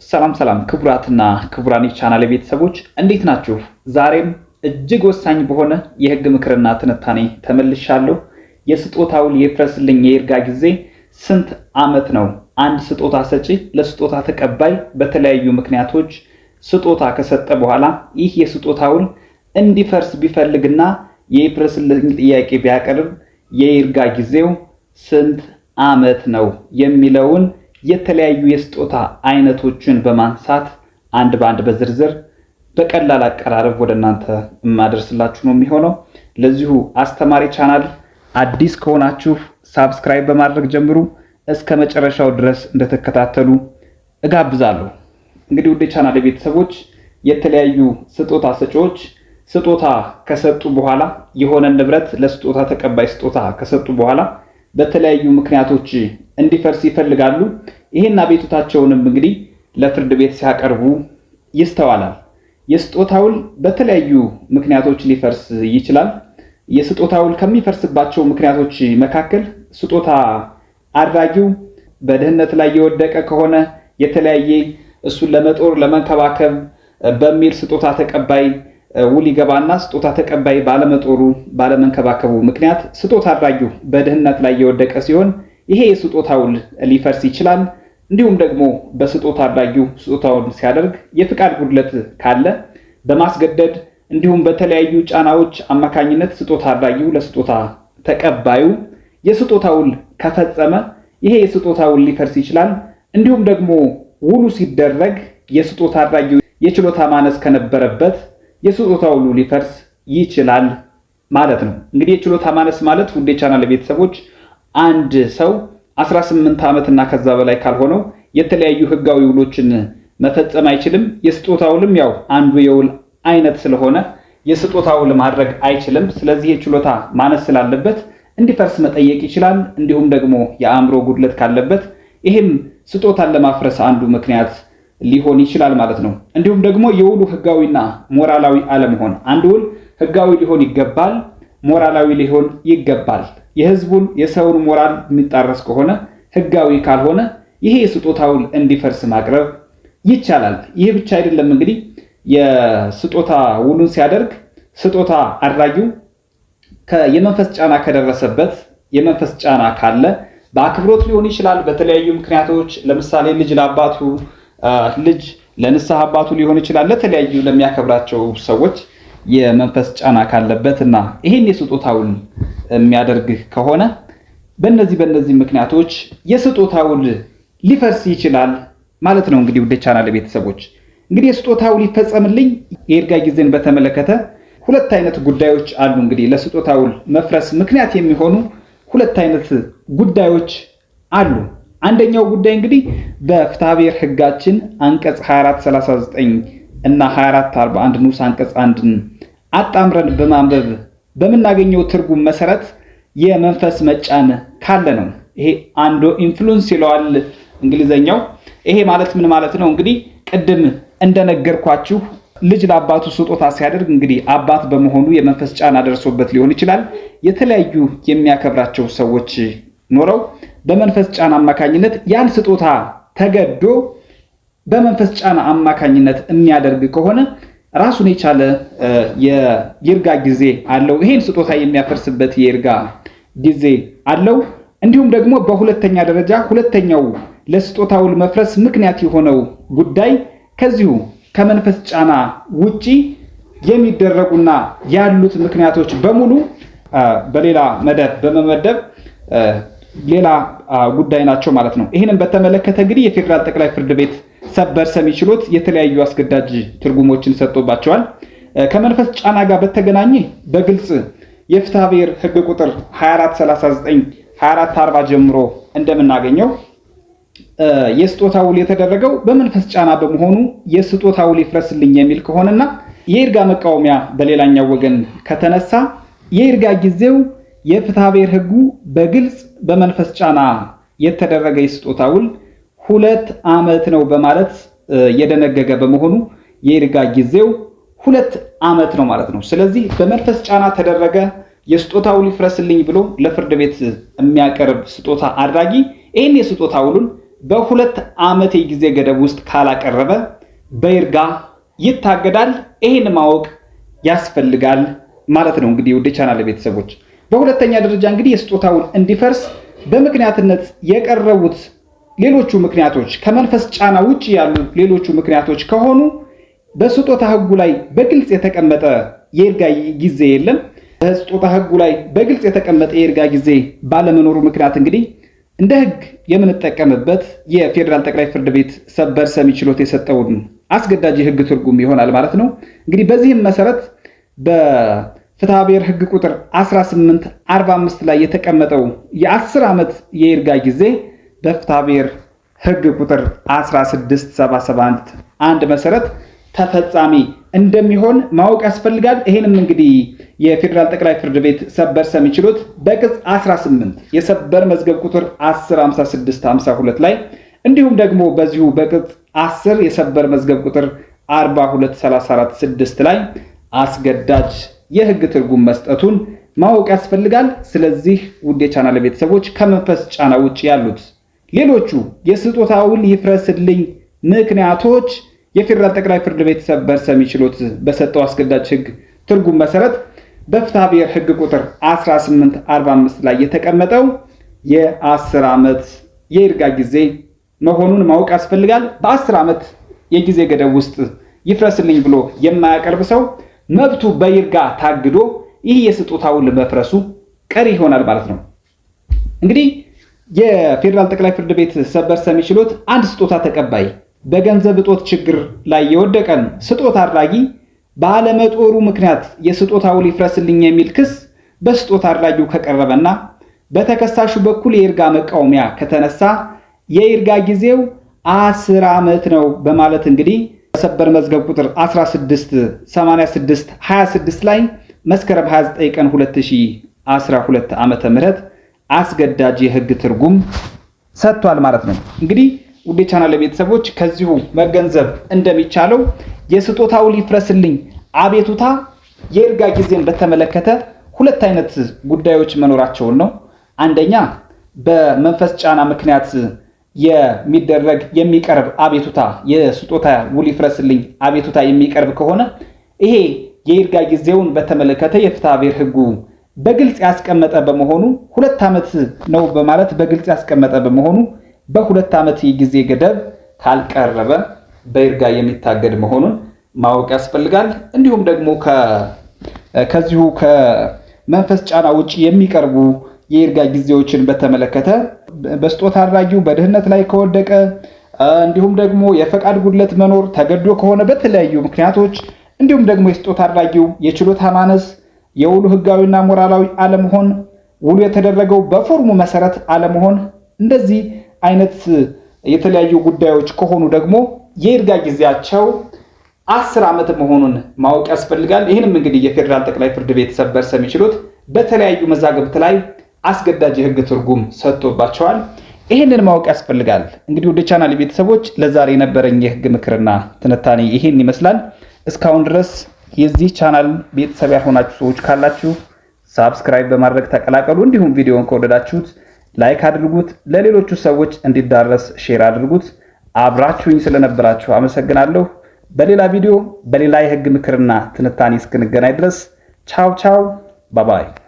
ሰላም ሰላም ክቡራትና ክቡራን የቻናል ቤተሰቦች እንዴት ናችሁ? ዛሬም እጅግ ወሳኝ በሆነ የህግ ምክርና ትንታኔ ተመልሻለሁ። የስጦታ ውል ይፍረስልኝ የይርጋ ጊዜ ስንት ዓመት ነው? አንድ ስጦታ ሰጪ ለስጦታ ተቀባይ በተለያዩ ምክንያቶች ስጦታ ከሰጠ በኋላ ይህ የስጦታ ውል እንዲፈርስ ቢፈልግና የይፍረስልኝ ጥያቄ ቢያቀርብ የይርጋ ጊዜው ስንት ዓመት ነው የሚለውን የተለያዩ የስጦታ አይነቶችን በማንሳት አንድ በአንድ በዝርዝር በቀላል አቀራረብ ወደ እናንተ የማደርስላችሁ ነው የሚሆነው። ለዚሁ አስተማሪ ቻናል አዲስ ከሆናችሁ subscribe በማድረግ ጀምሩ። እስከ መጨረሻው ድረስ እንደተከታተሉ እጋብዛለሁ። እንግዲህ ውድ ቻናል ቤተሰቦች የተለያዩ ስጦታ ሰጪዎች ስጦታ ከሰጡ በኋላ የሆነ ንብረት ለስጦታ ተቀባይ ስጦታ ከሰጡ በኋላ በተለያዩ ምክንያቶች እንዲፈርስ ይፈልጋሉ። ይሄን አቤቱታቸውንም እንግዲህ ለፍርድ ቤት ሲያቀርቡ ይስተዋላል። የስጦታ ውል በተለያዩ ምክንያቶች ሊፈርስ ይችላል። የስጦታ ውል ከሚፈርስባቸው ምክንያቶች መካከል ስጦታ አድራጊው በድህነት ላይ የወደቀ ከሆነ የተለያየ እሱን ለመጦር ለመንከባከብ በሚል ስጦታ ተቀባይ ውል ይገባና ስጦታ ተቀባይ ባለመጦሩ ባለመንከባከቡ ምክንያት ስጦታ አድራጊው በድህነት ላይ የወደቀ ሲሆን ይሄ የስጦታ ውል ሊፈርስ ይችላል። እንዲሁም ደግሞ በስጦታ አድራጊው ስጦታውን ሲያደርግ የፍቃድ ጉድለት ካለ በማስገደድ እንዲሁም በተለያዩ ጫናዎች አማካኝነት ስጦታ አድራጊው ለስጦታ ተቀባዩ የስጦታ ውል ከፈጸመ ይሄ የስጦታ ውል ሊፈርስ ይችላል። እንዲሁም ደግሞ ውሉ ሲደረግ የስጦታ አድራጊው የችሎታ ማነስ ከነበረበት የስጦታ ውሉ ሊፈርስ ይችላል ማለት ነው። እንግዲህ የችሎታ ማነስ ማለት ውድ የቻናል ቤተሰቦች አንድ ሰው 18 ዓመት እና ከዛ በላይ ካልሆነው የተለያዩ ህጋዊ ውሎችን መፈጸም አይችልም። የስጦታ ውልም ያው አንዱ የውል አይነት ስለሆነ የስጦታ ውል ማድረግ አይችልም። ስለዚህ የችሎታ ማነስ ስላለበት እንዲፈርስ መጠየቅ ይችላል። እንዲሁም ደግሞ የአእምሮ ጉድለት ካለበት ይህም ስጦታን ለማፍረስ አንዱ ምክንያት ሊሆን ይችላል ማለት ነው። እንዲሁም ደግሞ የውሉ ህጋዊና ሞራላዊ አለመሆን፣ አንድ ውል ህጋዊ ሊሆን ይገባል፣ ሞራላዊ ሊሆን ይገባል። የህዝቡን የሰውን ሞራል የሚጣረስ ከሆነ ህጋዊ ካልሆነ ይሄ የስጦታ ውል እንዲፈርስ ማቅረብ ይቻላል። ይህ ብቻ አይደለም። እንግዲህ የስጦታ ውሉን ሲያደርግ ስጦታ አድራጊው የመንፈስ ጫና ከደረሰበት የመንፈስ ጫና ካለ በአክብሮት ሊሆን ይችላል። በተለያዩ ምክንያቶች ለምሳሌ ልጅ ለአባቱ ልጅ ለንስሐ አባቱ ሊሆን ይችላል። ለተለያዩ ለሚያከብራቸው ሰዎች የመንፈስ ጫና ካለበት እና ይሄን የስጦታ ውል የሚያደርግ ከሆነ በእነዚህ ምክንያቶች የስጦታ ውል ሊፈርስ ይችላል ማለት ነው። እንግዲህ ውድ ቻናል ቤተሰቦች እንግዲህ የስጦታ ውል ይፈጸምልኝ የይርጋ ጊዜን በተመለከተ ሁለት አይነት ጉዳዮች አሉ። እንግዲህ ለስጦታ ውል መፍረስ ምክንያት የሚሆኑ ሁለት አይነት ጉዳዮች አሉ። አንደኛው ጉዳይ እንግዲህ በፍትሐብሔር ሕጋችን አንቀጽ 2439 እና 2441 ንዑስ አንቀጽ 1ን አጣምረን በማንበብ በምናገኘው ትርጉም መሰረት የመንፈስ መጫን ካለ ነው። ይሄ undue influence ይለዋል እንግሊዘኛው። ይሄ ማለት ምን ማለት ነው? እንግዲህ ቅድም እንደነገርኳችሁ ልጅ ለአባቱ ስጦታ ሲያደርግ እንግዲህ አባት በመሆኑ የመንፈስ ጫና ደርሶበት ሊሆን ይችላል። የተለያዩ የሚያከብራቸው ሰዎች ኖረው በመንፈስ ጫና አማካኝነት ያን ስጦታ ተገዶ በመንፈስ ጫና አማካኝነት የሚያደርግ ከሆነ ራሱን የቻለ የይርጋ ጊዜ አለው። ይሄን ስጦታ የሚያፈርስበት የይርጋ ጊዜ አለው። እንዲሁም ደግሞ በሁለተኛ ደረጃ ሁለተኛው ለስጦታ ውል መፍረስ ምክንያት የሆነው ጉዳይ ከዚሁ ከመንፈስ ጫና ውጪ የሚደረጉና ያሉት ምክንያቶች በሙሉ በሌላ መደብ በመመደብ ሌላ ጉዳይ ናቸው ማለት ነው። ይህንን በተመለከተ እንግዲህ የፌዴራል ጠቅላይ ፍርድ ቤት ሰበር ሰሚ ችሎት የተለያዩ አስገዳጅ ትርጉሞችን ሰጥቶባቸዋል። ከመንፈስ ጫና ጋር በተገናኘ በግልጽ የፍትሐ ብሔር ሕግ ቁጥር 2439 2440 ጀምሮ እንደምናገኘው የስጦታ ውል የተደረገው በመንፈስ ጫና በመሆኑ የስጦታ ውል ይፍረስልኝ የሚል ከሆነና የይርጋ መቃወሚያ በሌላኛው ወገን ከተነሳ የይርጋ ጊዜው የፍትሐ ብሔር ሕጉ በግልጽ በመንፈስ ጫና የተደረገ የስጦታ ውል 2 ዓመት ነው በማለት የደነገገ በመሆኑ የይርጋ ጊዜው 2 ዓመት ነው ማለት ነው። ስለዚህ በመንፈስ ጫና ተደረገ የስጦታ ውል ይፍረስልኝ ብሎ ለፍርድ ቤት የሚያቀርብ ስጦታ አድራጊ ይህን የስጦታ ውሉን በ2 ዓመት የጊዜ ገደብ ውስጥ ካላቀረበ በይርጋ ይታገዳል። ይህን ማወቅ ያስፈልጋል ማለት ነው። እንግዲህ ውድ ቻናል ቤተሰቦች፣ በሁለተኛ ደረጃ እንግዲህ የስጦታ ውል እንዲፈርስ በምክንያትነት የቀረቡት ሌሎቹ ምክንያቶች ከመንፈስ ጫና ውጭ ያሉ ሌሎቹ ምክንያቶች ከሆኑ በስጦታ ሕጉ ላይ በግልጽ የተቀመጠ የይርጋ ጊዜ የለም። በስጦታ ሕጉ ላይ በግልጽ የተቀመጠ የይርጋ ጊዜ ባለመኖሩ ምክንያት እንግዲህ እንደ ሕግ የምንጠቀምበት የፌዴራል ጠቅላይ ፍርድ ቤት ሰበር ሰሚ ችሎት የሰጠውን አስገዳጅ የሕግ ትርጉም ይሆናል ማለት ነው። እንግዲህ በዚህም መሰረት በፍትሐ ብሔር ሕግ ቁጥር 1845 ላይ የተቀመጠው የ10 ዓመት የይርጋ ጊዜ በፍትሐ ብሔር ሕግ ቁጥር 16771 መሰረት ተፈጻሚ እንደሚሆን ማወቅ ያስፈልጋል። ይህንም እንግዲህ የፌዴራል ጠቅላይ ፍርድ ቤት ሰበር ሰሚ ችሎት በቅጽ 18 የሰበር መዝገብ ቁጥር 105652 ላይ እንዲሁም ደግሞ በዚሁ በቅጽ 10 የሰበር መዝገብ ቁጥር 42346 ላይ አስገዳጅ የህግ ትርጉም መስጠቱን ማወቅ ያስፈልጋል። ስለዚህ ውድ የቻናል ቤተሰቦች፣ ከመንፈስ ጫና ውጭ ያሉት ሌሎቹ የስጦታ ውል ይፍረስልኝ ምክንያቶች የፌዴራል ጠቅላይ ፍርድ ቤት ሰበር ሰሚ ችሎት በሰጠው አስገዳጅ ህግ ትርጉም መሰረት በፍትሐ ብሔር ህግ ቁጥር 1845 ላይ የተቀመጠው የ10 ዓመት የይርጋ ጊዜ መሆኑን ማወቅ ያስፈልጋል። በ10 ዓመት የጊዜ ገደብ ውስጥ ይፍረስልኝ ብሎ የማያቀርብ ሰው መብቱ በይርጋ ታግዶ ይህ የስጦታ ውል መፍረሱ ቀሪ ይሆናል ማለት ነው። እንግዲህ የፌዴራል ጠቅላይ ፍርድ ቤት ሰበር ሰሚ ችሎት አንድ ስጦታ ተቀባይ በገንዘብ እጦት ችግር ላይ የወደቀን ስጦታ አድራጊ ባለመጦሩ ምክንያት የስጦታ ውል ይፍረስልኝ የሚል ክስ በስጦታ አድራጊው ከቀረበና በተከሳሹ በኩል የይርጋ መቃወሚያ ከተነሳ የይርጋ ጊዜው 10 ዓመት ነው በማለት እንግዲህ በሰበር መዝገብ ቁጥር 1686 26 ላይ መስከረም 29 ቀን 2012 ዓ.ም. አስገዳጅ የህግ ትርጉም ሰጥቷል ማለት ነው። እንግዲህ ውድ ቻናል ቤተሰቦች፣ ከዚሁ መገንዘብ እንደሚቻለው የስጦታ ውል ይፍረስልኝ አቤቱታ የይርጋ ጊዜን በተመለከተ ሁለት አይነት ጉዳዮች መኖራቸውን ነው። አንደኛ፣ በመንፈስ ጫና ምክንያት የሚደረግ የሚቀርብ አቤቱታ፣ የስጦታ ውል ይፍረስልኝ አቤቱታ የሚቀርብ ከሆነ ይሄ የይርጋ ጊዜውን በተመለከተ የፍትሐ ብሔር ሕጉ በግልጽ ያስቀመጠ በመሆኑ፣ 2 ዓመት ነው በማለት በግልጽ ያስቀመጠ በመሆኑ፣ በ2 ዓመት የጊዜ ገደብ ካልቀረበ በይርጋ የሚታገድ መሆኑን ማወቅ ያስፈልጋል። እንዲሁም ደግሞ ከዚሁ ከመንፈስ ጫና ውጭ የሚቀርቡ የይርጋ ጊዜዎችን በተመለከተ በስጦታ አድራጊው በድህነት ላይ ከወደቀ፣ እንዲሁም ደግሞ የፈቃድ ጉድለት መኖር፣ ተገዶ ከሆነ በተለያዩ ምክንያቶች፣ እንዲሁም ደግሞ የስጦታ አድራጊው የችሎታ ማነስ፣ የውሉ ህጋዊና ሞራላዊ አለመሆን፣ ውሉ የተደረገው በፎርሙ መሰረት አለመሆን፣ እንደዚህ አይነት የተለያዩ ጉዳዮች ከሆኑ ደግሞ የይርጋ ጊዜያቸው 10 ዓመት መሆኑን ማወቅ ያስፈልጋል። ይህንም እንግዲህ የፌዴራል ጠቅላይ ፍርድ ቤት ሰበር ሰሚ ችሎት በተለያዩ መዛግብት ላይ አስገዳጅ የህግ ትርጉም ሰጥቶባቸዋል። ይህንን ማወቅ ያስፈልጋል። እንግዲህ ውድ ቻናል ቤተሰቦች፣ ለዛሬ የነበረኝ የህግ ምክርና ትንታኔ ይህን ይመስላል። እስካሁን ድረስ የዚህ ቻናል ቤተሰብ ያልሆናችሁ ሰዎች ካላችሁ subscribe በማድረግ ተቀላቀሉ። እንዲሁም ቪዲዮውን ከወደዳችሁት like አድርጉት፣ ለሌሎቹ ሰዎች እንዲዳረስ share አድርጉት። አብራችሁኝ ስለነበራችሁ አመሰግናለሁ። በሌላ ቪዲዮ በሌላ የህግ ምክርና ትንታኔ እስክንገናኝ ድረስ ቻው ቻው፣ bye bye።